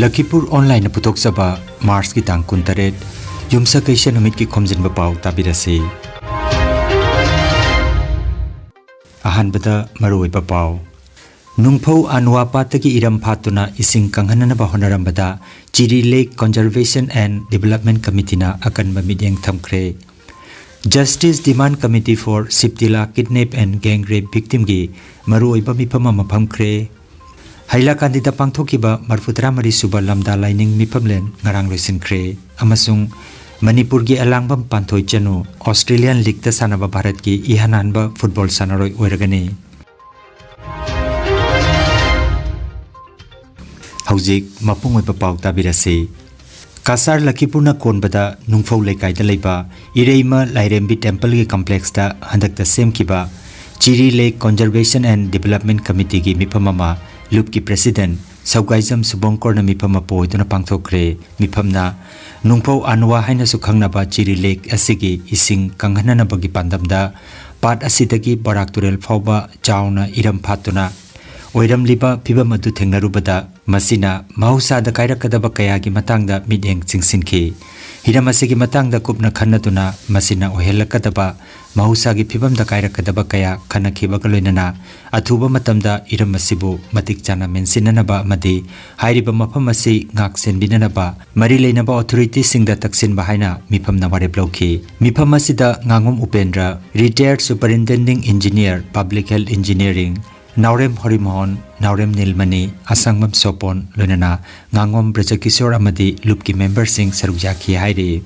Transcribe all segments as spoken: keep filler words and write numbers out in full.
ꯂꯈꯤꯄꯨꯔ ꯑꯣꯟꯂꯥꯏꯟꯅ ꯄꯨꯊꯣꯛꯆꯕ ꯃꯥꯔꯆꯀꯤ ꯇꯥꯡ ꯀꯨꯟꯇꯔꯦꯠ, ꯌꯨꯝꯁꯀꯩꯁ ꯅꯨꯃꯤꯠꯀꯤ ꯈꯣꯝꯖꯤꯟꯕ ꯄꯥꯎ ꯇꯥꯕꯤꯔꯁꯤ꯫ ꯑꯍꯥꯟꯕꯗ ꯃꯔꯨꯑꯣꯏꯕ ꯄꯥꯎ꯫ ꯅꯨꯡꯐꯧ ꯑꯥꯟꯋꯥ ꯄꯥꯠꯇꯒꯤ ꯏꯔꯝ ꯐꯥꯠꯇꯨꯅ ꯏꯁꯤꯡ ꯀꯪꯍꯟꯅꯅꯕ ꯍꯣꯠꯅꯔꯝꯕꯗ ꯆꯤꯔꯤ ꯂꯦꯛ ꯀꯟꯖꯔꯕꯦꯁꯟ ꯑꯦꯟ ꯗꯤꯕꯦꯂꯞꯃꯦꯟ ꯀꯃꯤꯇꯤꯅ ꯑꯀꯟꯕ ꯃꯤꯠꯌꯦꯡ ꯊꯝꯈ꯭ꯔꯦ꯫ Justice Demand Committee for Siptila Kidnap and Gang Rape Victimꯒꯤ ꯃꯔꯨꯑꯣꯏꯕ ꯃꯤꯐꯝ ꯑꯃ ꯐꯝꯈ꯭ꯔꯦ꯫ ꯍꯩꯂꯥꯀꯥꯟꯗꯤꯗ ꯄꯥꯡꯊꯣꯛꯈꯤꯕ ꯃꯔꯤꯐꯨꯇꯔꯥꯃꯔꯤ ꯁꯨꯕ ꯂꯝꯗꯥ ꯂꯥꯏꯅꯤꯡ ꯃꯤꯐꯝꯂꯦꯟ ꯉꯔꯥꯡ ꯂꯣꯏꯁꯤꯟꯈ꯭ꯔꯦ ꯑꯃꯁꯨꯡ ꯃꯅꯤꯄꯨꯔꯒꯤ ꯑꯂꯥꯡꯕꯝ ꯄꯥꯟꯊꯣꯏ ꯆꯅꯨ ꯑꯣꯁꯇ꯭ꯔꯦꯂꯤꯌꯥꯟ ꯂꯤꯒꯇ ꯁꯥꯟꯅꯕ ꯚꯥꯔꯠꯀꯤ ꯏꯍꯥꯟ ꯍꯥꯟꯕ ꯐꯨꯠꯕꯣꯜ ꯁꯥꯟꯅꯔꯣꯏ ꯑꯣꯏꯔꯒꯅꯤ꯫ ꯍꯧꯖꯤꯛ ꯃꯄꯨꯡ ꯑꯣꯏꯕ ꯄꯥꯎ ꯇꯥꯕꯤꯔꯁꯤ꯫ ꯀꯁꯥꯔ ꯂꯈꯤꯄꯨꯔꯅ ꯀꯣꯟꯕꯗ ꯅꯨꯡꯐꯧ ꯂꯩꯀꯥꯏꯗ ꯂꯩꯕ ꯏꯔꯩꯃ ꯂꯥꯏꯔꯦꯝꯕꯤ ꯇꯦꯝꯄꯜꯒꯤ ꯀꯝꯄ꯭ꯂꯦꯛꯁꯇ ꯍꯟꯗꯛꯇ ꯁꯦꯝꯈꯤꯕ ꯆꯤꯔꯤ ꯂꯦꯛ ꯀꯟꯖꯔꯕꯦꯁꯟ ꯑꯦꯟ ꯗꯤꯕꯦꯂꯞꯃꯦꯟ ꯀꯃꯤꯇꯤꯒꯤ ꯃꯤꯐꯝ ꯑꯃ ꯂꯨꯞꯀꯤ ꯄ꯭ꯔꯦꯁꯤꯗꯦꯟꯠ ꯁꯧꯒꯥꯏꯖꯝ ꯁꯨꯕꯪꯀꯣꯔꯅ ꯃꯤꯐꯝ ꯑꯃ ꯄꯣꯏꯗꯨꯅ ꯄꯥꯡꯊꯣꯛꯈ꯭ꯔꯦ꯫ ꯃꯤꯐꯝꯅ ꯅꯨꯡꯐꯧ ꯑꯥꯟꯋꯥ ꯍꯥꯏꯅꯁꯨ ꯈꯪꯅꯕ ꯆꯤꯔꯤ ꯂꯦꯛ ꯑꯁꯤꯒꯤ ꯏꯁꯤꯡ ꯀꯪꯍꯟꯅꯅꯕꯒꯤ ꯄꯥꯟꯗꯝꯗ ꯄꯥꯠ ꯑꯁꯤꯗꯒꯤ ꯕꯔꯥꯛ ꯇꯨꯔꯦꯜ ꯐꯥꯎꯕ ꯆꯥꯎꯅ ꯏꯔꯝ ꯐꯥꯠꯇꯨꯅ ꯑꯣꯏꯔꯝꯂꯤꯕ ꯐꯤꯚꯝ ꯑꯗꯨ ꯊꯦꯡꯅꯔꯨꯕꯗ ꯃꯁꯤꯅ ꯃꯍꯧꯁꯥꯗ ꯀꯥꯏꯔꯛꯀꯗꯕ ꯀꯌꯥꯒꯤ ꯃꯇꯥꯡꯗ ꯃꯤꯠꯌꯦꯡ ꯆꯤꯡꯁꯤꯟꯈꯤ꯫ ꯍꯤꯔꯝ ꯑꯁꯤꯒꯤ ꯃꯇꯥꯡꯗ ꯀꯨꯞꯅ ꯈꯟꯅꯗꯨꯅ ꯃꯁꯤꯅ ꯑꯣꯏꯍꯜꯂꯛꯀꯗꯕ ꯃꯍꯧꯁꯥꯒꯤ ꯐꯤꯚꯝꯗ ꯀꯥꯏꯔꯛꯀꯗꯕ ꯀꯌꯥ ꯈꯟꯅꯈꯤꯕꯒ ꯂꯣꯏꯅꯅ ꯑꯊꯨꯕ ꯃꯇꯝꯗ ꯏꯔꯝ ꯑꯁꯤꯕꯨ ꯃꯇꯤꯛ ꯆꯥꯅ ꯃꯦꯟꯁꯤꯟꯅꯅꯕ ꯑꯃꯗꯤ ꯍꯥꯏꯔꯤꯕ ꯃꯐꯝ ꯑꯁꯤ ꯉꯥꯛ ꯁꯦꯟꯕꯤꯅꯅꯕ ꯃꯔꯤ ꯂꯩꯅꯕ ꯑꯣꯊꯣꯔꯤꯇꯤꯁꯤꯡꯗ ꯇꯛꯁꯤꯟꯕ ꯍꯥꯏꯅ ꯃꯤꯐꯝꯅ ꯋꯥꯔꯦꯞ ꯂꯧꯈꯤ꯫ ꯃꯤꯐꯝ ꯑꯁꯤꯗ ꯉꯥꯉꯣꯝ Upendra, Retired Superintendent Engineer, Public Health Engineering, ꯅꯥꯎꯔꯦꯝ ꯍꯔꯤꯃꯣꯍꯟ, ꯅꯥꯎꯔꯦꯝ ꯅꯤꯜꯃꯅꯤ, ꯑꯁꯪꯕꯝ ꯁꯣꯄꯣꯟ, ꯂꯣꯏꯅꯅ ꯉꯥꯉꯣꯝ ꯕ꯭ꯔꯖꯀꯤꯁꯣꯔ ꯑꯃꯗꯤ ꯂꯨꯞꯀꯤ ꯃꯦꯝꯕꯔꯁꯤꯡ ꯁꯔꯨꯛ ꯌꯥꯈꯤ ꯍꯥꯏꯔꯤ꯫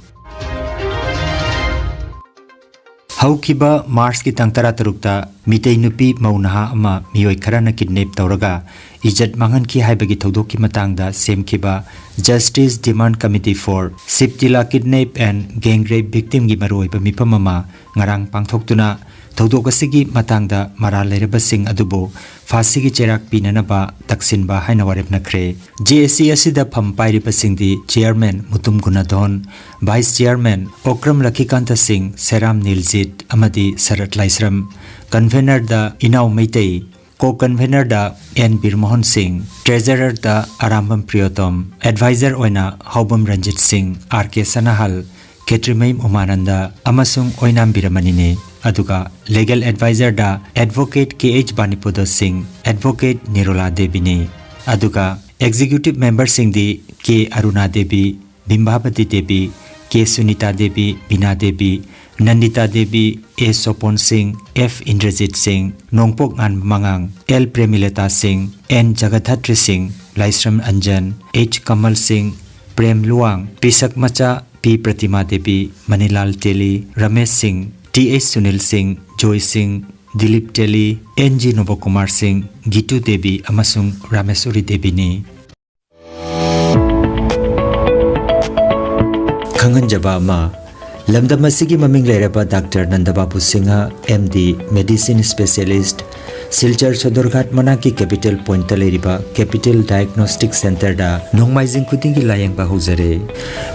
ꯍꯧꯈꯤꯕ ꯃꯥꯔꯆꯀꯤ ꯇꯥꯡ ꯇꯔꯥꯇꯔꯨꯛꯇ ꯃꯤꯇꯩ ꯅꯨꯄꯤ ꯃꯧ ꯅꯍꯥ ꯑꯃ ꯃꯤꯑꯣꯏ ꯈꯔꯅ ꯀꯤꯗꯅꯦꯞ ꯇꯧꯔꯒ ꯏꯖꯠ ꯃꯥꯡꯍꯟꯈꯤ ꯍꯥꯏꯕꯒꯤ ꯊꯧꯗꯣꯛꯀꯤ ꯃꯇꯥꯡꯗ ꯁꯦꯝꯈꯤꯕ Justice Demand Committee for Siptila Kidnap and Gang Rape Victimꯒꯤ ꯃꯔꯨꯑꯣꯏꯕ ꯃꯤꯐꯝ ꯑꯃ ꯉꯔꯥꯡ ꯄꯥꯡꯊꯣꯛꯇꯨꯅ ꯊꯧꯗꯣꯛ ꯑꯁꯤꯒꯤ ꯃꯇꯥꯡꯗ ꯃꯔꯥꯜ ꯂꯩꯔꯕꯁꯤꯡ ꯑꯗꯨꯕꯨ ꯐꯥꯁꯤꯒꯤ ꯆꯩꯔꯥꯛ ꯄꯤꯅꯅꯕ ꯇꯛꯁꯤꯟꯕ ꯍꯥꯏꯅ ꯋꯥꯔꯦꯞꯅꯈ꯭ꯔꯦ꯫ ꯖꯦ ꯑꯦ ꯁꯤ ꯑꯁꯤꯗ ꯐꯝ ꯄꯥꯏꯔꯤꯕꯁꯤꯡꯗꯤ chairman Mutum ꯒꯨꯅꯥꯙꯣꯟ, vice chairman Okram ꯂꯈꯤꯀꯥꯟꯇ ꯁꯤꯡ, ꯁꯦꯔꯥꯝ ꯅꯤꯜꯖꯤꯠ ꯑꯃꯗꯤ ꯁꯔꯠ ꯂꯥꯏꯁ꯭ꯔꯝ, ꯀꯟꯚꯦꯅꯔꯗ ꯏꯅꯥꯎ ꯃꯩꯇꯩ, ꯀꯣ ꯀꯟꯚꯦꯅꯔꯗ ꯑꯦꯟ ꯕꯤꯔꯃꯣꯍꯟ ꯁꯤꯡ, ꯇ꯭ꯔꯦꯖꯔꯔꯗ ꯑꯔꯥꯝꯕꯝ ꯄ꯭ꯔꯤꯌꯣꯇꯝ, ꯑꯦꯗꯚꯥꯏꯖꯔ ꯑꯣꯏꯅ ꯍꯥꯎꯕꯝ ꯔꯟꯖꯤꯠ ꯁꯤꯡ, ꯑꯥꯔ ꯀꯦ ꯁꯅꯥꯍꯜ, ꯈꯦꯇ꯭ꯔꯤꯃꯌꯨꯝ ꯎꯃꯥꯅꯟꯗ ꯑꯃꯁꯨꯡ ꯑꯣꯏꯅꯥꯝ ꯕꯤꯔꯃꯅꯤꯅꯤ꯫ ꯑꯗꯨꯒ ꯂꯤꯒꯦꯜ ꯑꯦꯗꯚꯥꯏꯖꯔꯗ ꯑꯦꯗꯚꯣꯀꯦꯠ ꯀꯦ ꯑꯩꯆ ꯕꯥꯅꯤꯄꯣꯗꯣ ꯁꯤꯡ, ꯑꯦꯗꯚꯣꯀꯦꯠ ꯅꯤꯔꯣꯂꯥ ꯗꯦꯕꯤꯅꯤ꯫ ꯑꯗꯨꯒ ꯑꯦꯛꯖꯤꯀ꯭ꯌꯨꯇꯤꯚ ꯃꯦꯝꯕꯔꯁꯤꯡꯗꯤ ꯀꯦ ꯑꯔꯨꯅꯥ ꯗꯦꯕꯤ, ꯕꯤꯝꯕꯥꯕꯇꯤ ꯗꯦꯕꯤ, ꯀꯦ ꯁꯨꯅꯤꯇꯥ ꯗꯦꯕꯤ, ꯕꯤꯅꯥ ꯗꯦꯕꯤ, ꯅꯟꯗꯤꯇꯥ ꯗꯦꯕꯤ, ꯑꯦ ꯁꯣꯄꯣꯟ ꯁꯤꯡ, ꯑꯦꯐ ꯏꯟꯗ꯭ꯔꯖꯤꯠ ꯁꯤꯡ, ꯅꯣꯡꯄꯣꯛ ꯉꯥꯟꯕ ꯃꯉꯥꯡ, ꯑꯦꯜ ꯄ꯭ꯔꯦꯃꯤꯂꯇꯥ ꯁꯤꯡ, ꯑꯦꯟ ꯖꯒꯠꯙꯇ꯭ꯔꯤ ꯁꯤꯡ, ꯂꯥꯏꯁ꯭ꯔꯝ ꯑꯟꯖꯟ, ꯑꯩꯆ ꯀꯃꯜ ꯁꯤꯡ, ꯄ꯭ꯔꯦꯝ ꯂꯨꯋꯥꯡ, ꯄꯤꯁꯛ ꯃꯆꯥ ꯄꯤ ꯄ꯭ꯔꯇꯤꯃꯥ ꯗꯦꯕꯤ, ꯃꯅꯤꯂꯥꯜ ꯇꯦꯂꯤ, ꯔꯃꯦꯁ ꯁꯤꯡ, ꯇꯤ ꯑꯩꯆ ꯁꯨꯅꯤꯜ ꯁꯤꯡ, ꯖꯣꯏ ꯁꯤꯡ, ꯗꯤꯂꯤꯞ ꯇꯦꯂꯤ, ꯑꯦꯟ ꯖꯤ ꯅꯣꯕꯀꯨꯃꯥꯔ ꯁꯤꯡ, ꯒꯤꯇꯨ ꯗꯦꯕꯤ ꯑꯃꯁꯨꯡ ꯔꯥꯃꯦꯁꯣꯔꯤ ꯗꯦꯕꯤꯅꯤ꯫ ꯈꯪꯍꯟꯖꯕ ꯑꯃ, ꯂꯝꯗꯝ ꯑꯁꯤꯒꯤ ꯃꯃꯤꯡ ꯂꯩꯔꯕ ꯗꯥꯛꯇꯔ ꯅꯟꯗꯕꯥꯕꯨ Singh, M D, medicine specialist, Silchar Sadarghat ꯃꯅꯥꯛꯀꯤ ꯀꯦꯄꯤꯇꯦꯜ ꯄꯣꯏꯟꯠꯇ ꯂꯩꯔꯤꯕ ꯀꯦꯄꯤꯇꯦꯜ ꯗꯥꯏꯒꯅꯣꯁꯇꯤꯛ ꯁꯦꯟꯇꯔꯗ ꯅꯣꯡꯃꯥꯏꯖꯤꯡ ꯈꯨꯗꯤꯡꯒꯤ ꯂꯥꯌꯦꯡꯕ ꯍꯧꯖꯔꯦ꯫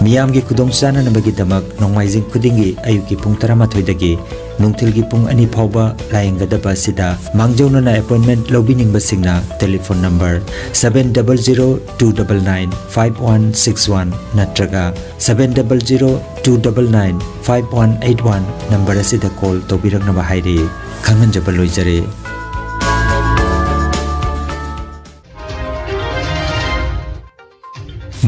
ꯃꯤꯌꯥꯝꯒꯤ ꯈꯨꯗꯣꯡꯆꯥꯅꯅꯕꯒꯤꯗꯃꯛ ꯅꯣꯡꯃꯥꯏꯖꯤꯡ ꯈꯨꯗꯤꯡꯒꯤ ꯑꯌꯨꯛꯀꯤ ꯄꯨꯡ ꯇꯔꯥꯃꯥꯊꯣꯏꯗꯒꯤ ꯅꯨꯡꯊꯤꯜꯒꯤ ꯄꯨꯡ ꯑꯅꯤ ꯐꯥꯎꯕ ꯂꯥꯌꯦꯡꯒꯗꯕ ꯑꯁꯤꯗ ꯃꯥꯡꯖꯧꯅꯅ ꯑꯦꯄꯣꯏꯟꯠꯃꯦꯟꯠ ꯂꯧꯕꯤꯅꯤꯡꯕꯁꯤꯡꯅ telephone number seven double zero two double nine five one six one ꯅꯠꯇ꯭ꯔꯒ seven double zero two double nine five one eight one number ꯑꯁꯤꯗ ꯀꯣꯜ ꯇꯧꯕꯤꯔꯛꯅꯕ ꯍꯥꯏꯔꯤ꯫ ꯈꯪꯍꯟꯖꯕ ꯂꯣꯏꯖꯔꯦ꯫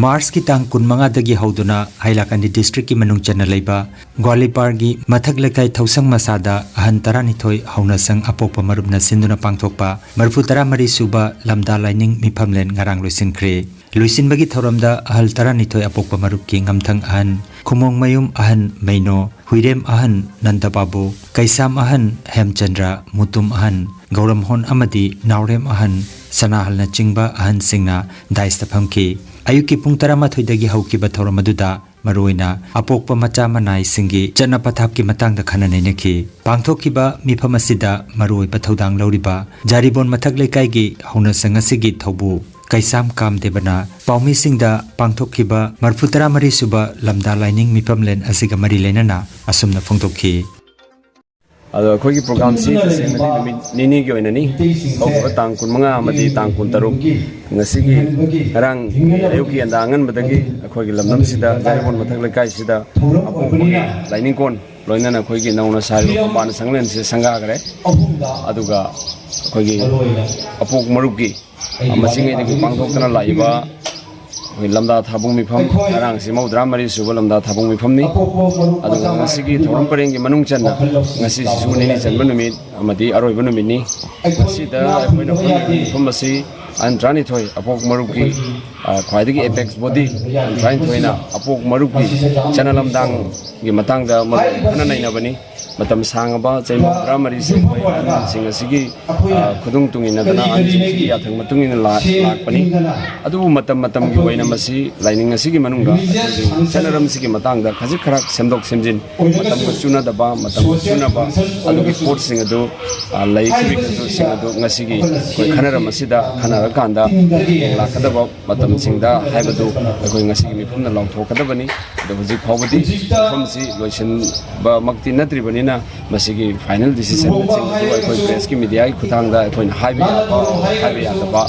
ꯃꯥꯔꯆꯀꯤ ꯇꯥꯡ ꯀꯨꯟꯃꯉꯥꯗꯒꯤ ꯍꯧꯗꯨꯅ ꯍꯥꯏꯂꯥꯀꯟꯗꯤ ꯗꯤꯁꯇ꯭ꯔꯤꯛꯀꯤ ꯃꯅꯨꯡ ꯆꯟꯅ ꯂꯩꯕ ꯒ꯭ꯋꯥꯂꯤꯄꯥꯔꯒꯤ ꯃꯊꯛ ꯂꯩꯀꯥꯏ ꯊꯧꯁꯪ ꯃꯁꯥꯗ ꯑꯍꯟ ꯇꯔꯥꯅꯤꯊꯣꯏ ꯍꯧꯅꯁꯪ ꯑꯄꯣꯛꯄ ꯃꯔꯨꯞꯅ ꯁꯤꯟꯗꯨꯅ ꯄꯥꯡꯊꯣꯛꯄ ꯃꯔꯤꯐꯨ ꯇꯔꯥꯃꯔꯤ ꯁꯨꯕ ꯂꯝꯗꯥ ꯂꯥꯏꯅꯤꯡ ꯃꯤꯐꯝꯂꯦꯟ ꯉꯔꯥꯡ ꯂꯣꯏꯁꯤꯟꯈ꯭ꯔꯦ꯫ ꯂꯣꯏꯁꯤꯟꯕꯒꯤ ꯊꯧꯔꯝꯗ ꯑꯍꯜ ꯇꯔꯥꯅꯤꯊꯣꯏ ꯑꯄꯣꯛꯄ ꯃꯔꯨꯞꯀꯤ ꯉꯝꯊꯪ ꯑꯍꯟ ꯈꯨꯃꯣꯡꯃꯌꯨꯝ ꯑꯍꯟ ꯃꯩꯅꯣ, ꯍꯨꯏꯔꯦꯝ ꯑꯍꯟ ꯅꯟꯗꯕꯥꯕꯨ, ꯀꯩꯁꯥꯝ ꯑꯍꯟ ꯍꯦꯝꯆꯟꯗ꯭ꯔ, ꯃꯨꯇꯨꯝ ꯑꯍꯟ ꯒꯧꯔꯝꯍꯣꯟ ꯑꯃꯗꯤ ꯅꯥꯎꯔꯦꯝ ꯑꯍꯟ ꯁꯅꯥꯍꯜꯅꯆꯤꯡꯕ ꯑꯍꯟꯁꯤꯡꯅ ꯗꯥꯏꯁꯇ ꯐꯝꯈꯤ꯫ ꯑꯌꯨꯛꯀꯤ ꯄꯨꯡ ꯇꯔꯥꯃꯥꯊꯣꯏꯗꯒꯤ ꯍꯧꯈꯤꯕ ꯊꯧꯔꯝ ꯑꯗꯨꯗ ꯃꯔꯨꯑꯣꯏꯅ ꯑꯄꯣꯛꯄ ꯃꯆꯥ ꯃꯅꯥꯏꯁꯤꯡꯒꯤ ꯆꯠꯅ ꯄꯊꯥꯞꯀꯤ ꯃꯇꯥꯡꯗ ꯈꯟꯅ ꯅꯩꯅꯈꯤ꯫ ꯄꯥꯡꯊꯣꯛꯈꯤꯕ ꯃꯤꯐꯝ ꯑꯁꯤꯗ ꯃꯔꯨꯑꯣꯏꯕ ꯊꯧꯗꯥꯡ ꯂꯧꯔꯤꯕ ꯖꯥꯔꯤꯕꯣꯟ ꯃꯊꯛ ꯂꯩꯀꯥꯏꯒꯤ ꯍꯧꯅꯁꯪ ꯑꯁꯤꯒꯤ ꯊꯧꯕꯨ ꯀꯩꯁꯥꯝ ꯀꯥꯝꯗꯦꯕꯅ ꯄꯥꯎꯃꯤꯁꯤꯡꯗ ꯄꯥꯡꯊꯣꯛꯈꯤꯕ ꯃꯔꯤꯐꯨ ꯇꯔꯥꯃꯔꯤ ꯁꯨꯕ ꯂꯝꯗꯥ ꯂꯥꯏꯅꯤꯡ ꯃꯤꯐꯝꯂꯦꯟ ꯑꯁꯤꯒ ꯃꯔꯤ ꯂꯩꯅꯅ ꯑꯁꯨꯝꯅ ꯐꯣꯡꯗꯣꯛꯈꯤ꯫ ꯑꯗꯣ ꯑꯩꯈꯣꯏꯒꯤ ꯄ꯭ꯔꯣꯒ꯭ꯔꯥꯝꯁꯤ ꯇꯁꯦꯡꯅꯗꯤ ꯅꯨꯃꯤꯠ ꯅꯤꯅꯤꯒꯤ ꯑꯣꯏꯅꯅꯤ꯫ ꯍꯧꯈꯤꯕ ꯇꯥꯡ ꯀꯨꯟꯃꯉꯥ ꯑꯃꯗꯤ ꯇꯥꯡ ꯀꯨꯟꯇꯔꯨꯛ, ꯉꯁꯤꯒꯤ ꯉꯔꯥꯡ ꯑꯌꯨꯛꯀꯤ ꯌꯦꯟꯗꯥ ꯑꯉꯟꯕꯗꯒꯤ ꯑꯩꯈꯣꯏꯒꯤ ꯂꯝꯗꯝꯁꯤꯗ ꯖꯥꯔꯤꯕꯣꯟ ꯃꯊꯛ ꯂꯩꯀꯥꯏꯁꯤꯗ ꯑꯄꯣꯛꯄꯒꯤ ꯂꯥꯏꯅꯤꯡꯀꯣꯟ, ꯂꯣꯏꯅꯅ ꯑꯩꯈꯣꯏꯒꯤ ꯅꯧꯅ ꯁꯥꯔꯤꯕ ꯈꯝꯕꯥꯟ ꯁꯪꯂꯦꯟꯁꯤ ꯁꯪꯒꯥꯈ꯭ꯔꯦ꯫ ꯑꯗꯨꯒ ꯑꯩꯈꯣꯏꯒꯤ ꯑꯄꯣꯛ ꯃꯔꯨꯞꯀꯤ ꯃꯁꯤꯉꯩꯗꯒꯤ ꯄꯥꯡꯊꯣꯛꯇꯅ ꯂꯥꯛꯏꯕ ꯑꯩꯈꯣꯏ ꯂꯝꯗꯥ ꯊꯥꯕꯨꯡ ꯃꯤꯐꯝ, ꯉꯔꯥꯡꯁꯤ ꯃꯧꯗ꯭ꯔꯥ ꯃꯔꯤ ꯁꯨꯕ ꯂꯝꯗꯥ ꯊꯥꯕꯨꯡ ꯃꯤꯐꯝꯅꯤ꯫ ꯑꯗꯨꯒ ꯉꯁꯤꯒꯤ ꯊꯧꯔꯝ ꯄꯔꯦꯡꯒꯤ ꯃꯅꯨꯡ ꯆꯟꯅ ꯉꯁꯤꯁꯤꯁꯨ ꯅꯤꯅꯤ ꯆꯟꯕ ꯅꯨꯃꯤꯠ ꯑꯃꯗꯤ ꯑꯔꯣꯏꯕ ꯅꯨꯃꯤꯠꯅꯤ꯫ ꯃꯁꯤꯗ ꯑꯩꯈꯣꯏꯅ ꯄꯨꯟꯕꯒꯤ ꯃꯤꯐꯝ ꯑꯁꯤ ꯑꯍꯟ ꯇꯔꯥꯅꯤꯊꯣꯏ ꯑꯄꯣꯛ ꯃꯔꯨꯞꯀꯤ, ꯑ, ꯈ꯭ꯋꯥꯏꯗꯒꯤ apex body ꯑꯍꯟ ꯇꯔꯥꯅꯤꯊꯣꯏꯅ ꯑꯄꯣꯛ ꯃꯔꯨꯞꯀꯤ ꯆꯠꯅ ꯂꯝꯗꯥꯡꯒꯤ ꯃꯇꯥꯡꯗ ꯃꯔꯨꯞ ꯈꯟꯅ ꯅꯩꯅꯕꯅꯤ꯫ ꯃꯇꯝ ꯁꯥꯡꯉꯕ ꯆꯍꯤ ꯃꯧꯗ꯭ꯔꯥ ꯃꯔꯤꯁꯦ ꯑꯩꯈꯣꯏ ꯑꯍꯟꯁꯤꯡ ꯑꯁꯤꯒꯤ, ꯑ, ꯈꯨꯗꯣꯡ ꯇꯨꯡꯏꯟꯅꯗꯅ, ꯑꯍꯟꯁꯤꯡꯁꯤꯒꯤ ꯌꯥꯊꯪ ꯃꯇꯨꯡ ꯏꯟꯅ ꯂꯥꯛ-, ꯂꯥꯛꯄꯅꯤ꯫ ꯑꯗꯨꯕꯨ ꯃꯇꯝ ꯃꯇꯝꯒꯤ ꯑꯣꯏꯅ ꯃꯁꯤ ꯂꯥꯏꯅꯤꯡ ꯑꯁꯤꯒꯤ ꯃꯅꯨꯡꯗ ꯑꯩꯈꯣꯏꯒꯤ ꯆꯠꯅꯔꯝꯁꯤꯒꯤ ꯃꯇꯥꯡꯗ ꯈꯖꯤꯛ ꯈꯔ ꯁꯦꯝꯗꯣꯛ ꯁꯦꯝꯖꯤꯟ, ꯃꯇꯝꯒ ꯆꯨꯅꯗꯕ, ꯃꯇꯝꯒ ꯆꯨꯅꯕ ꯑꯗꯨꯒꯤ ꯄꯣꯠꯁꯤꯡ ꯑꯗꯨ, ꯑ, ꯂꯩꯈꯤꯕꯁꯤꯡ ꯑꯗꯨ ꯉꯁꯤꯒꯤ ꯑꯩꯈꯣꯏ ꯈꯟꯅꯔꯝ ꯑꯁꯤꯗ ꯈꯟꯅꯔꯀꯥꯟꯗ ꯂꯥꯛꯀꯗꯕ ꯃꯇꯝꯁꯤꯡꯗ ꯍꯥꯏꯕꯗꯨ ꯑꯩꯈꯣꯏ ꯉꯁꯤꯒꯤ ꯃꯤꯐꯝꯅ ꯂꯥꯎꯊꯣꯛꯀꯗꯕꯅꯤ꯫ ꯑꯗꯣ ꯍꯧꯖꯤꯛ ꯐꯥꯎꯕꯗꯤ ꯃꯤꯐꯝꯁꯤ ꯂꯣꯏꯁꯤꯟꯕꯃꯛꯇꯤ ꯅꯠꯇ꯭ꯔꯤꯕꯅꯤꯅ, ꯃꯁꯤꯒꯤ final decision ꯅꯆꯤꯡꯕꯗꯨ ꯑꯩꯈꯣꯏ press ꯀꯤ media ꯒꯤ ꯈꯨꯠꯊꯥꯡꯗ ꯑꯩꯈꯣꯏꯅ ꯍꯥꯏꯕ ꯌꯥꯕ, ꯍꯥꯏꯕ ꯌꯥꯗꯕ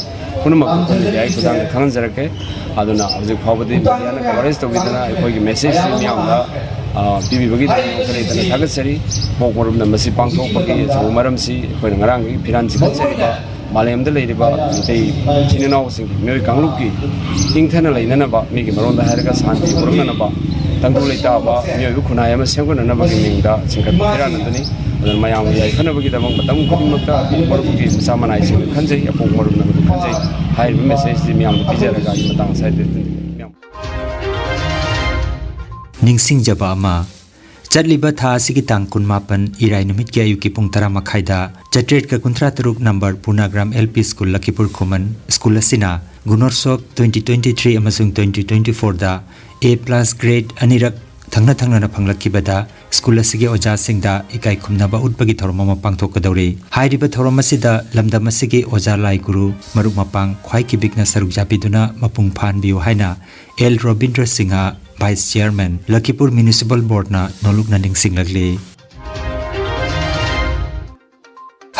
ꯄꯨꯝꯅꯃꯛ ꯑꯩꯈꯣꯏ media ꯒꯤ ꯈꯨꯠꯊꯥꯡꯗ ꯈꯪꯍꯟꯖꯔꯛꯀꯦ꯫ ꯑꯗꯨꯅ ꯍꯧꯖꯤꯛ ꯐꯥꯎꯕꯗꯤ media ꯅ coverage ꯇꯧꯕꯤꯗꯨꯅ ꯑꯩꯈꯣꯏꯒꯤ message ꯁꯤ ꯃꯤꯌꯥꯝꯗ, ꯑ, ꯄꯤꯕꯤꯕꯒꯤꯗꯃꯛ ꯈꯔ ꯍꯦꯟꯅ ꯊꯥꯒꯠꯆꯔꯤ꯫ ꯑꯄꯣꯛ ꯃꯔꯨꯞꯅ ꯃꯁꯤ ꯄꯥꯡꯊꯣꯛꯄꯒꯤ ꯑꯆꯧꯕ ꯃꯔꯝꯁꯤ ꯑꯩꯈꯣꯏꯅ ꯉꯔꯥꯡꯗꯒꯤ ꯐꯤꯔꯥꯟ ꯆꯤꯡꯈꯠꯆꯔꯤꯕ ꯃꯥꯂꯦꯝꯗ ꯂꯩꯔꯤꯕ ꯃꯤꯇꯩ ꯏꯆꯤꯟ ꯏꯅꯥꯎꯁꯤꯡꯒꯤ, ꯃꯤꯑꯣꯏ ꯀꯥꯡꯂꯨꯞꯀꯤ ꯏꯪꯊꯅ ꯂꯩꯅꯅꯕ, ꯃꯤꯒꯤ ꯃꯔꯣꯟꯗ ꯍꯥꯏꯔꯒ ꯁꯥꯟꯇꯤ ꯄꯨꯔꯛꯅꯅꯕ, ꯇꯪꯗꯨ ꯂꯩꯇꯥꯕ ꯃꯤꯑꯣꯏꯕ ꯈꯨꯟꯅꯥꯏ ꯑꯃ ꯁꯦꯝꯒꯠꯅꯅꯕꯒꯤ ꯃꯤꯡꯗ ꯆꯤꯡꯈꯠꯄ ꯐꯤꯔꯥꯟ ꯑꯗꯨꯅꯤ꯫ ꯑꯗꯨꯅ ꯃꯌꯥꯝꯒꯤ ꯌꯥꯏꯐꯅꯕꯒꯤꯗꯃꯛ ꯃꯇꯝ ꯈꯨꯗꯤꯡꯃꯛꯇ ꯑꯄꯣꯛ ꯃꯔꯨꯞꯀꯤ ꯃꯆꯥ ꯃꯅꯥꯏꯁꯤꯡꯅ ꯈꯟꯖꯩ, ꯑꯄꯣꯛ ꯃꯔꯨꯞꯅ ꯃꯗꯨ ꯈꯟꯖꯩ꯫ ꯍꯥꯏꯔꯤꯕ message ꯁꯤ ꯃꯤꯌꯥꯝꯗ ꯄꯤꯖꯔꯒ ꯑꯩꯒꯤ ꯃꯇꯥꯡ ꯑꯁ꯭ꯋꯥꯏꯗ ꯂꯣꯏꯁꯤꯟꯖꯒꯦ꯫ ꯃꯤꯌꯥꯝ ꯅꯤꯡꯁꯤꯡꯖꯕ ꯑꯃ꯫ ꯆꯠꯂꯤꯕ ꯊꯥ ꯑꯁꯤꯒꯤ ꯇꯥꯡ ꯀꯨꯟꯃꯥꯄꯟ ꯏꯔꯥꯏ ꯅꯨꯃꯤꯠꯀꯤ ꯑꯌꯨꯛꯀꯤ ꯄꯨꯡ ꯇꯔꯥ ꯃꯈꯥꯏꯗ ꯆꯥꯇ꯭ꯔꯦꯠꯀ ꯀꯨꯟꯊ꯭ꯔꯥ ꯇꯔꯨꯛ number ꯄꯨꯅꯥꯒ꯭ꯔꯥꯝ L P school ꯂꯈꯤꯄꯨꯔ ꯈꯨꯃꯟ school ꯑꯁꯤꯅ ꯒꯨꯅꯣꯠꯁꯣꯚ twenty twenty three ꯑꯃꯁꯨꯡ twenty twenty four the A plus grade ꯑꯅꯤꯔꯛ ꯊꯪꯅ ꯊꯪꯅꯅ ꯐꯪꯂꯛꯈꯤꯕꯗ school ꯑꯁꯤꯒꯤ ꯑꯣꯖꯥꯁꯤꯡꯗ ꯏꯀꯥꯏ ꯈꯨꯝꯅꯕ ꯎꯠꯄꯒꯤ ꯊꯧꯔꯝ ꯑꯃ ꯄꯥꯡꯊꯣꯛꯀꯗꯧꯔꯤ꯫ ꯍꯥꯏꯔꯤꯕ ꯊꯧꯔꯝ ꯑꯁꯤꯗ ꯂꯝꯗꯝ ꯑꯁꯤꯒꯤ ꯑꯣꯖꯥ ꯂꯥꯏ ꯒꯨꯔꯨ, ꯃꯔꯨꯞ ꯃꯄꯥꯡ ꯈ꯭ꯋꯥꯏ ꯀꯤꯕꯤꯛꯅ ꯁꯔꯨꯛ ꯌꯥꯕꯤꯗꯨꯅ ꯃꯄꯨꯡ ꯐꯥꯍꯟꯕꯤꯌꯨ ꯍꯥꯏꯅ L Robindra Singh, Vice Chairman, Lakhipur Municipal Board ꯅ ꯅꯣꯜꯂꯨꯛꯅ ꯅꯤꯡꯁꯤꯡꯂꯛꯂꯤ꯫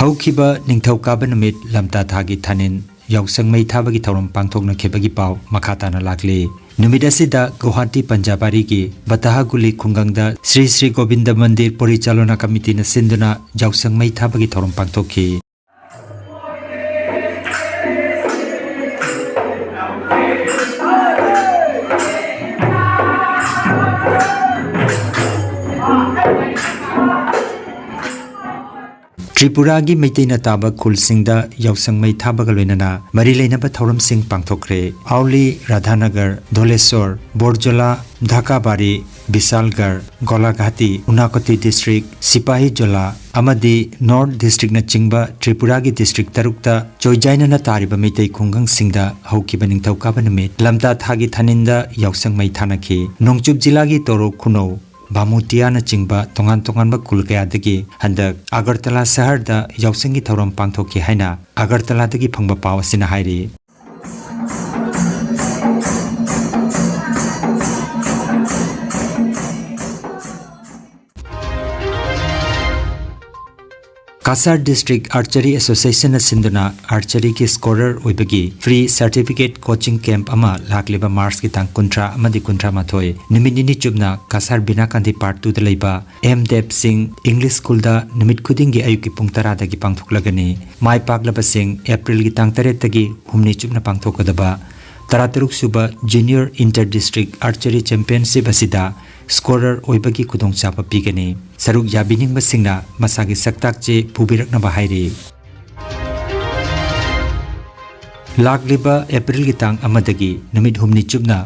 ꯍꯧꯈꯤꯕ ꯅꯤꯡꯊꯧꯀꯥꯕ ꯅꯨꯃꯤꯠ ꯂꯝꯇꯥ ꯊꯥꯒꯤ ꯊꯥꯅꯤꯟ ꯌꯥꯎꯁꯪ ꯃꯩ ꯊꯥꯕꯒꯤ ꯊꯧꯔꯝ ꯄꯥꯡꯊꯣꯛꯅꯈꯤꯕꯒꯤ ꯄꯥꯎ ꯃꯈꯥ ꯇꯥꯅ ꯂꯥꯛꯂꯤ꯫ ꯅꯨꯃꯤꯠ ꯑꯁꯤꯗ ꯒꯨꯋꯥꯍꯥꯇꯤ ꯄꯟꯖꯥꯕꯥꯔꯤꯒꯤ ꯕꯇꯥꯍꯒꯨꯂꯤ ꯈꯨꯡꯒꯪꯗ ꯁ꯭ꯔꯤ ꯁ꯭ꯔꯤ ꯒꯣꯕꯤꯟꯗ ꯃꯟꯗꯤꯔ ꯄꯣꯔꯤꯆꯥꯂꯣꯅꯥ ꯀꯃꯤꯇꯤꯅ ꯁꯤꯟꯗꯨꯅ ꯌꯥꯎꯁꯪ ꯃꯩ ꯊꯥꯕꯒꯤ ꯊꯧꯔꯝ ꯄꯥꯡꯊꯣꯛꯈꯤ꯫ ꯇ꯭ꯔꯤꯄꯨꯔꯥꯒꯤ ꯃꯩꯇꯩꯅ ꯇꯥꯕ ꯈꯨꯜꯁꯤꯡꯗ ꯌꯥꯎꯁꯪ ꯃꯩ ꯊꯥꯕꯒ ꯂꯣꯏꯅꯅ ꯃꯔꯤ ꯂꯩꯅꯕ ꯊꯧꯔꯝꯁꯤꯡ ꯄꯥꯡꯊꯣꯛꯈ꯭ꯔꯦ꯫ ꯑꯥꯎꯂꯤ, ꯔꯥꯙꯥꯅꯒꯔ, ꯙꯣꯂꯦꯁꯣꯔ, ꯕꯣꯔꯖꯣꯂꯥ, ꯙꯥꯀꯥꯕꯥꯔꯤ, ꯕꯤꯁꯥꯜꯒꯔ, ꯒꯣꯂꯥꯘꯥꯇꯤ, ꯎꯅꯥꯀꯣꯇꯤ ꯗꯤꯁꯇ꯭ꯔꯤꯛ, ꯁꯤꯄꯥꯍꯤ ꯖꯣꯂꯥ ꯑꯃꯗꯤ ꯅꯣꯔꯠ ꯗꯤꯁꯇ꯭ꯔꯤꯛꯅꯆꯤꯡꯕ ꯇ꯭ꯔꯤꯄꯨꯔꯥꯒꯤ ꯗꯤꯁꯇ꯭ꯔꯤꯛ ꯇꯔꯨꯛꯇ ꯆꯣꯏꯖꯥꯏꯅꯅ ꯇꯥꯔꯤꯕ ꯃꯩꯇꯩ ꯈꯨꯡꯒꯪꯁꯤꯡꯗ ꯍꯧꯈꯤꯕ ꯅꯤꯡꯊꯧꯀꯥꯕ ꯅꯨꯃꯤꯠ ꯂꯝꯇꯥ ꯊꯥꯒꯤ ꯊꯥꯅꯤꯟꯗ ꯌꯥꯎꯁꯪ ꯃꯩ ꯊꯥꯅꯈꯤ꯫ ꯅꯣꯡꯆꯨꯞ ꯖꯤꯂꯥꯒꯤ ꯇꯣꯔꯣ ꯈꯨꯅꯧ, ꯚꯥꯃꯨꯇꯤꯌꯥꯅꯆꯤꯡꯕ ꯇꯣꯉꯥꯟ ꯇꯣꯉꯥꯟꯕ ꯈꯨꯜ ꯀꯌꯥꯗꯒꯤ ꯍꯟꯗꯛ ꯑꯒꯔꯇꯂꯥ ꯁꯍꯔꯗ ꯌꯥꯎꯁꯪꯒꯤ ꯊꯧꯔꯝ ꯄꯥꯡꯊꯣꯛꯈꯤ ꯍꯥꯏꯅ ꯑꯒꯔꯇꯂꯥꯗꯒꯤ ꯐꯪꯕ ꯄꯥꯎ ꯑꯁꯤꯅ ꯍꯥꯏꯔꯤ꯫ ꯀꯁꯥꯔ ꯗꯤꯁꯇ꯭ꯔꯤꯛ ꯑꯥꯔꯆꯔꯤ ꯑꯦꯁꯣꯁꯤꯌꯦꯁꯟꯅ ꯁꯤꯟꯗꯨꯅ ꯑꯥꯔꯆꯔꯤꯒꯤ ꯁ꯭ꯀꯣꯔꯔ ꯑꯣꯏꯕꯒꯤ ꯐ꯭ꯔꯤ ꯁꯔꯇꯤꯐꯤꯀꯦꯠ ꯀꯣꯆꯤꯡ ꯀꯦꯝꯞ ꯑꯃ ꯂꯥꯛꯂꯤꯕ ꯃꯥꯔꯆꯀꯤ ꯇꯥꯡ ꯀꯨꯟꯊ꯭ꯔꯥ ꯑꯃꯗꯤ ꯀꯨꯟꯊ꯭ꯔꯥ ꯃꯥꯊꯣꯏ ꯅꯨꯃꯤꯠ ꯅꯤꯅꯤ ꯆꯨꯞꯅ ꯀꯁꯥꯔ ꯕꯤꯅꯥ ꯒꯥꯟꯙꯤ ꯄꯥꯔꯠ ꯇꯨꯗ ꯂꯩꯕ ꯑꯦꯝ ꯗꯦꯕ ꯁꯤꯡ ꯏꯪꯂꯤꯁ ꯁ꯭ꯀꯨꯜꯗ ꯅꯨꯃꯤꯠ ꯈꯨꯗꯤꯡꯒꯤ ꯑꯌꯨꯛꯀꯤ ꯄꯨꯡ ꯇꯔꯥꯗꯒꯤ ꯄꯥꯡꯊꯣꯛꯂꯒꯅꯤ꯫ ꯃꯥꯏ ꯄꯥꯛꯂꯕꯁꯤꯡ ꯑꯦꯄ꯭ꯔꯤꯜꯒꯤ ꯇꯥꯡ ꯇꯔꯦꯠꯇꯒꯤ ꯍꯨꯝꯅꯤ ꯆꯨꯞꯅ ꯄꯥꯡꯊꯣꯛꯀꯗꯕ ꯇꯔꯥꯇꯔꯨꯛ sub junior inter district archery championship ꯑꯁꯤꯗ ꯁ꯭ꯀꯣꯔꯔ ꯑꯣꯏꯕꯒꯤ ꯈꯨꯗꯣꯡꯆꯥꯕ ꯄꯤꯒꯅꯤ꯫ ꯁꯔꯨꯛ ꯌꯥꯕꯤꯅꯤꯡꯕꯁꯤꯡꯅ ꯃꯁꯥꯒꯤ ꯁꯛꯇꯥꯛ ꯆꯦ ꯄꯨꯕꯤꯔꯛꯅꯕ ꯍꯥꯏꯔꯤ꯫ ꯂꯥꯛꯂꯤꯕ ꯑꯦꯄ꯭ꯔꯤꯜꯒꯤ ꯇꯥꯡ ꯑꯃꯗꯒꯤ ꯅꯨꯃꯤꯠ ꯍꯨꯝꯅꯤ ꯆꯨꯞꯅ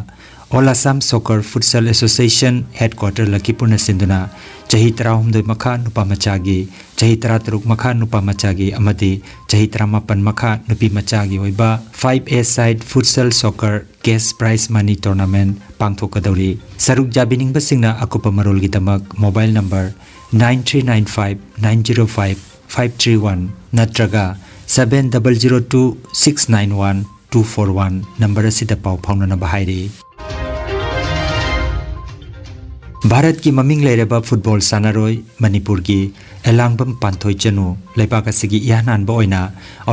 All Assam Soccer Futsal Association headquarter ꯂꯈꯤꯄꯨꯔꯅ ꯁꯤꯟꯗꯨꯅ ꯆꯍꯤ ꯇꯔꯥꯍꯨꯝꯗꯣꯏ ꯃꯈꯥ ꯅꯨꯄꯥ ꯃꯆꯥꯒꯤ, ꯆꯍꯤ ꯇꯔꯥꯇꯔꯨꯛ ꯃꯈꯥ ꯅꯨꯄꯥ ꯃꯆꯥꯒꯤ ꯑꯃꯗꯤ ꯆꯍꯤ ꯇꯔꯥꯃꯥꯄꯟ ꯃꯈꯥ ꯅꯨꯄꯤ ꯃꯆꯥꯒꯤ ꯑꯣꯏꯕ five A side futsal soccer cash prize money tournament ꯄꯥꯡꯊꯣꯛꯀꯗꯧꯔꯤ꯫ ꯁꯔꯨꯛ ꯌꯥꯕꯤꯅꯤꯡꯕꯁꯤꯡꯅ ꯑꯀꯨꯞꯄ ꯃꯔꯣꯜꯒꯤꯗꯃꯛ mobile number nine three nine five nine zero five five three one ꯅꯠꯇ꯭ꯔꯒ seven double zero two six nine one two four one number ꯑꯁꯤꯗ ꯄꯥꯎ ꯐꯥꯎꯅꯅꯕ ꯍꯥꯏꯔꯤ꯫ ꯚꯥꯔꯠꯀꯤ ꯃꯃꯤꯡ ꯂꯩꯔꯕ football ꯁꯥꯟꯅꯔꯣꯏ ꯃꯅꯤꯄꯨꯔꯒꯤ ꯑꯦꯂꯥꯡꯕꯝ ꯄꯥꯟꯊꯣꯏ ꯆꯅꯨ ꯂꯩꯕꯥꯛ ꯑꯁꯤꯒꯤ ꯏꯍꯥꯟ ꯍꯥꯟꯕ ꯑꯣꯏꯅ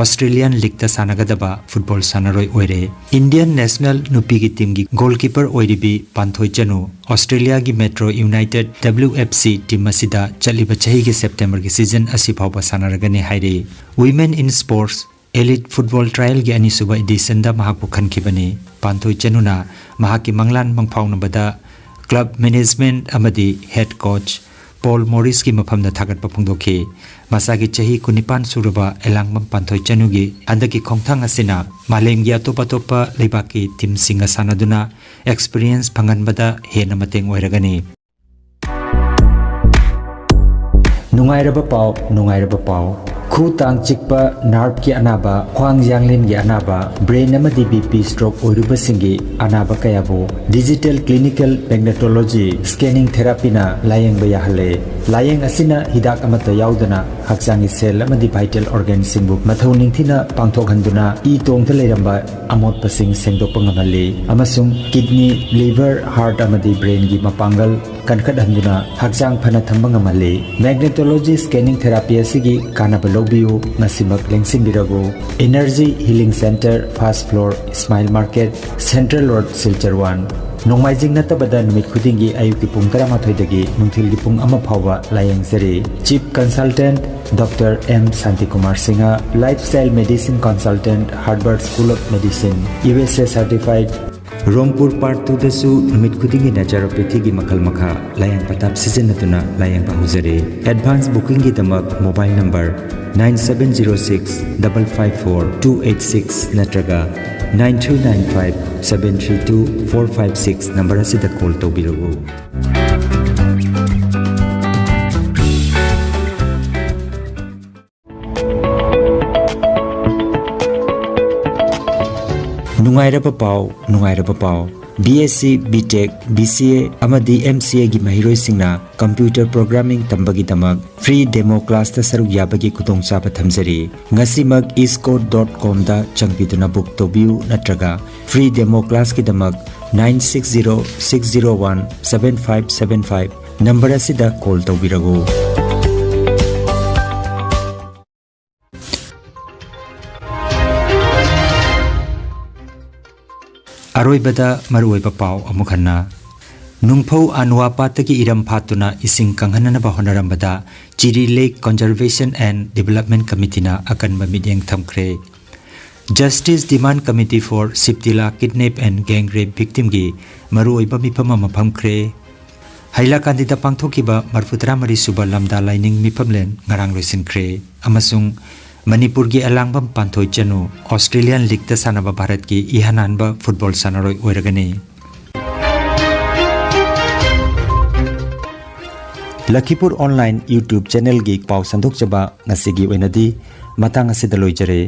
ꯑꯣꯁꯇ꯭ꯔꯦꯂꯤꯌꯥꯟ ꯂꯤꯛꯇ ꯁꯥꯟꯅꯒꯗꯕ ꯐꯨꯠꯕꯣꯜ ꯁꯥꯟꯅꯔꯣꯏ ꯑꯣꯏꯔꯦ꯫ ꯏꯟꯗꯤꯌꯟ ꯅꯦꯁꯅꯦꯜ ꯅꯨꯄꯤꯒꯤ ꯇꯤꯝꯒꯤ ꯒꯣꯜꯀꯤꯄꯔ ꯑꯣꯏꯔꯤꯕꯤ ꯄꯥꯟꯊꯣꯏ ꯆꯅꯨ ꯑꯣꯁꯇ꯭ꯔꯦꯂꯤꯌꯥꯒꯤ metro united, W F C, team ꯑꯁꯤꯗ ꯆꯠꯂꯤꯕ ꯆꯍꯤꯒꯤ ꯁꯦꯞꯇꯦꯝꯕꯔꯒꯤ ꯁꯤꯖꯟ ꯑꯁꯤ ꯐꯥꯎꯕ ꯁꯥꯟꯅꯔꯒꯅꯤ ꯍꯥꯏꯔꯤ꯫ Women in Sports Elite Football Trialꯒꯤ ꯑꯅꯤꯁꯨꯕ ꯏꯗꯤꯁꯟꯗ ꯃꯍꯥꯛꯄꯨ ꯈꯟꯈꯤꯕꯅꯤ꯫ ꯄꯥꯟꯊꯣꯏ ꯆꯅꯨꯅ ꯃꯍꯥꯛꯀꯤ ꯃꯪꯂꯥꯟ ꯃꯪꯐꯥꯎꯅꯕꯗ ꯀ꯭ꯂꯕ ꯃꯦꯅꯦꯖꯃꯦꯟꯠ ꯑꯃꯗꯤ ꯍꯦꯗ ꯀꯣꯆ ꯄꯣꯜ ꯃꯣꯔꯤꯁꯀꯤ ꯃꯐꯝꯗ ꯊꯥꯒꯠꯄ ꯐꯣꯡꯗꯣꯛꯈꯤ꯫ ꯃꯁꯥꯒꯤ ꯆꯍꯤ ꯀꯨꯟꯅꯤꯄꯥꯟ ꯁꯨꯔꯕ ꯑꯦꯂꯥꯡꯕꯝ ꯄꯥꯟꯊꯣꯏ ꯆꯅꯨꯒꯤ ꯍꯟꯗꯛꯀꯤ ꯈꯣꯡꯊꯥꯡ ꯑꯁꯤꯅ ꯃꯥꯂꯦꯝꯒꯤ ꯑꯇꯣꯞ ꯑꯇꯣꯞꯄ ꯂꯩꯕꯥꯛꯀꯤ ꯇꯤꯝꯁꯤꯡꯒ ꯁꯥꯟꯅꯗꯨꯅ ꯑꯦꯛꯁꯄꯤꯔꯤꯌꯦꯟꯁ ꯐꯪꯍꯟꯕꯗ ꯍꯦꯟꯅ ꯃꯇꯦꯡ ꯑꯣꯏꯔꯒꯅꯤ꯫ ꯅꯨꯡꯉꯥꯏꯔꯕ ꯄꯥꯎ, ꯅꯨꯡꯉꯥꯏꯔꯕ ꯄꯥꯎ꯫ ꯈꯨ ꯇꯥꯡ ꯆꯤꯛꯄ, ꯅꯥꯔꯚꯀꯤ ꯑꯅꯥꯕ, ꯈ꯭ꯋꯥꯡ ꯌꯥꯡꯂꯦꯟꯒꯤ ꯑꯅꯥꯕ, ꯕ꯭ꯔꯦꯟ ꯑꯃꯗꯤ ꯕꯤ ꯄꯤ ꯁ꯭ꯇ꯭ꯔꯣꯛ ꯑꯣꯏꯔꯨꯕꯁꯤꯡꯒꯤ ꯑꯅꯥꯕ ꯀꯌꯥꯕꯨ ꯗꯤꯖꯤꯇꯦꯜ ꯀ꯭ꯂꯤꯅꯤꯀꯦꯜ ꯃꯦꯒꯅꯦꯇꯣꯂꯣꯖꯤ ꯁ꯭ꯀꯦꯅꯤꯡ ꯊꯦꯔꯥꯄꯤꯅ ꯂꯥꯌꯦꯡꯕ ꯌꯥꯍꯜꯂꯦ꯫ ꯂꯥꯌꯦꯡ ꯑꯁꯤꯅ ꯍꯤꯗꯥꯛ ꯑꯃꯠꯇ ꯌꯥꯎꯗꯅ ꯍꯛꯆꯥꯡꯒꯤ ꯁꯦꯜ ꯑꯃꯗꯤ ꯚꯥꯏꯇꯦꯜ ꯑꯣꯔꯒꯥꯟꯁꯤꯡꯕꯨ ꯃꯊꯧ ꯅꯤꯡꯊꯤꯅ ꯄꯥꯡꯊꯣꯛꯍꯟꯗꯨꯅ ꯏ ꯇꯣꯡꯗ ꯂꯩꯔꯝꯕ ꯑꯃꯣꯠꯄꯁꯤꯡ ꯁꯦꯡꯗꯣꯛꯄ ꯉꯝꯍꯜꯂꯤ ꯑꯃꯁꯨꯡ ꯀꯤꯗꯅꯤ, ꯂꯤꯚꯔ, ꯍꯥꯔꯠ ꯑꯃꯗꯤ ꯕ꯭ꯔꯦꯟꯒꯤ ꯃꯄꯥꯡꯒꯜ ꯀꯟꯈꯠꯍꯟꯗꯨꯅ ꯍꯛꯆꯥꯡ ꯐꯅ ꯊꯝꯕ ꯉꯝꯍꯜꯂꯤ꯫ ꯃꯦꯒꯅꯦꯇꯣꯂꯣꯖꯤ ꯁ꯭ꯀꯦꯅꯤꯡ ꯊꯦꯔꯥꯄꯤ ꯑꯁꯤꯒꯤ ꯀꯥꯟꯅꯕ ꯂꯧꯕꯤꯌꯨ, ꯉꯁꯤꯃꯛ ꯂꯦꯡꯁꯤꯟꯕꯤꯔꯕꯨ꯫ Energy healing centre, first floor, Ismail market, central road, Silchar one. ꯅꯣꯡꯃꯥꯏꯖꯤꯡ ꯅꯠꯇꯕꯗ ꯅꯨꯃꯤꯠ ꯈꯨꯗꯤꯡꯒꯤ ꯑꯌꯨꯛꯀꯤ ꯄꯨꯡ ꯇꯔꯥꯃꯥꯊꯣꯏꯗꯒꯤ ꯅꯨꯡꯊꯤꯜꯒꯤ ꯄꯨꯡ ꯑꯃ ꯐꯥꯎꯕ ꯂꯥꯌꯦꯡꯖꯔꯤ꯫ Chief consultant doctor M Santikumar Singh, lifestyle medicine consultant, Harvard school of medicine, U S A certified. Rongpur part ꯇꯨꯗꯁꯨ ꯅꯨꯃꯤꯠ ꯈꯨꯗꯤꯡꯒꯤ ꯅꯦꯆꯔꯣꯄꯦꯊꯤꯒꯤ ꯃꯈꯜ ꯃꯈꯥ ꯂꯥꯌꯦꯡ ꯄꯊꯥꯞ ꯁꯤꯖꯤꯟꯅꯗꯨꯅ ꯂꯥꯌꯦꯡꯕ ꯍꯧꯖꯔꯤ꯫ ꯑꯦꯗꯚꯥꯟꯁ ꯕꯨꯀꯤꯡꯒꯤꯗꯃꯛ mobile number nine seven zero six double five four two eight six ꯅꯠꯇ꯭ꯔꯒ nine three nine five seven three two four five six number ꯑꯁꯤꯗ ꯀꯣꯜ ꯇꯧꯕꯤꯔꯛꯎ꯫ ꯅꯨꯡꯉꯥꯏꯔꯕ ꯄꯥꯎ, ꯅꯨꯡꯉꯥꯏꯔꯕ ꯄꯥꯎ꯫ ꯕꯤ ꯑꯦꯁ ꯁꯤ, ꯕꯤ ꯇꯦꯛ, ꯕꯤ ꯁꯤ ꯑꯦ ꯑꯃꯗꯤ M C ꯑꯦꯒꯤ ꯃꯍꯩꯔꯣꯏꯁꯤꯡꯅ ꯀꯝꯄ꯭ꯌꯨꯇꯔ ꯄ꯭ꯔꯣꯒ꯭ꯔꯥꯃꯤꯡ ꯇꯝꯕꯒꯤꯗꯃꯛ ꯐ꯭ꯔꯤ ꯗꯦꯃꯣ ꯀ꯭ꯂꯥꯁꯇ ꯁꯔꯨꯛ ꯌꯥꯕꯒꯤ ꯈꯨꯗꯣꯡꯆꯥꯕ ꯊꯝꯖꯔꯤ꯫ ꯉꯁꯤꯃꯛ ꯏꯁꯀꯣꯔꯠ ꯗꯣꯠ ꯀꯣꯝꯗ ꯆꯪꯕꯤꯗꯨꯅ ꯕꯨꯛ ꯇꯧꯕꯤꯌꯨ ꯅꯠꯇ꯭ꯔꯒ ꯐ꯭ꯔꯤ ꯗꯦꯃꯣ ꯀ꯭ꯂꯥꯁꯀꯤꯗꯃꯛ nine six zero six zero one seven five seven five number ꯑꯁꯤꯗ ꯀꯣꯜ ꯇꯧꯕꯤꯔꯛꯎ꯫ ꯑꯔꯣꯏꯕꯗ ꯃꯔꯨꯑꯣꯏꯕ ꯄꯥꯎ ꯑꯃꯨꯛ ꯍꯟꯅ꯫ ꯅꯨꯡꯐꯧ ꯑꯥꯅꯨꯋꯥ ꯄꯥꯠꯇꯒꯤ ꯏꯔꯝ ꯐꯥꯠꯇꯨꯅ ꯏꯁꯤꯡ ꯀꯪꯍꯟꯅꯅꯕ ꯍꯣꯠꯅꯔꯝꯕꯗ ꯆꯤꯔꯤ Lake Conservation and Development Committeeꯅ ꯑꯀꯟꯕ ꯃꯤꯠꯌꯦꯡ ꯊꯝꯈ꯭ꯔꯦ꯫ Justice Demand Committee for Sibtila Kidnap and Gang Rape Victimꯒꯤ ꯃꯔꯨꯑꯣꯏꯕ ꯃꯤꯐꯝ ꯑꯃ ꯐꯝꯈ꯭ꯔꯦ꯫ ꯍꯩꯂꯥꯀꯥꯟꯗꯤꯗ ꯄꯥꯡꯊꯣꯛꯈꯤꯕ ꯃꯔꯤꯐꯨꯇꯔꯥꯃꯔꯤ ꯁꯨꯕ ꯂꯝꯗꯥ ꯂꯥꯏꯅꯤꯡ ꯃꯤꯐꯝꯂꯦꯟ ꯉꯔꯥꯡ ꯂꯣꯏꯁꯤꯟꯈ꯭ꯔꯦ ꯑꯃꯁꯨꯡ ꯃꯅꯤꯄꯨꯔꯒꯤ ꯑꯦꯂꯥꯡꯕꯝ ꯄꯥꯟꯊꯣꯏ ꯆꯅꯨ ꯑꯣꯁꯇ꯭ꯔꯦꯂꯤꯌꯥꯟ ꯂꯤꯒꯇ ꯁꯥꯟꯅꯕ ꯚꯥꯔꯠꯀꯤ ꯏꯍꯥꯟ ꯍꯥꯟꯕ ꯐꯨꯠꯕꯣꯜ ꯁꯥꯟꯅꯔꯣꯏ ꯑꯣꯏꯔꯒꯅꯤ꯫ ꯂꯈꯤꯄꯨꯔ online YouTube channelꯒꯤ ꯄꯥꯎ ꯁꯟꯗꯣꯛꯆꯕ ꯉꯁꯤꯒꯤ ꯑꯣꯏꯅꯗꯤ ꯃꯇꯥꯡ ꯑꯁꯤꯗ ꯂꯣꯏꯖꯔꯦ꯫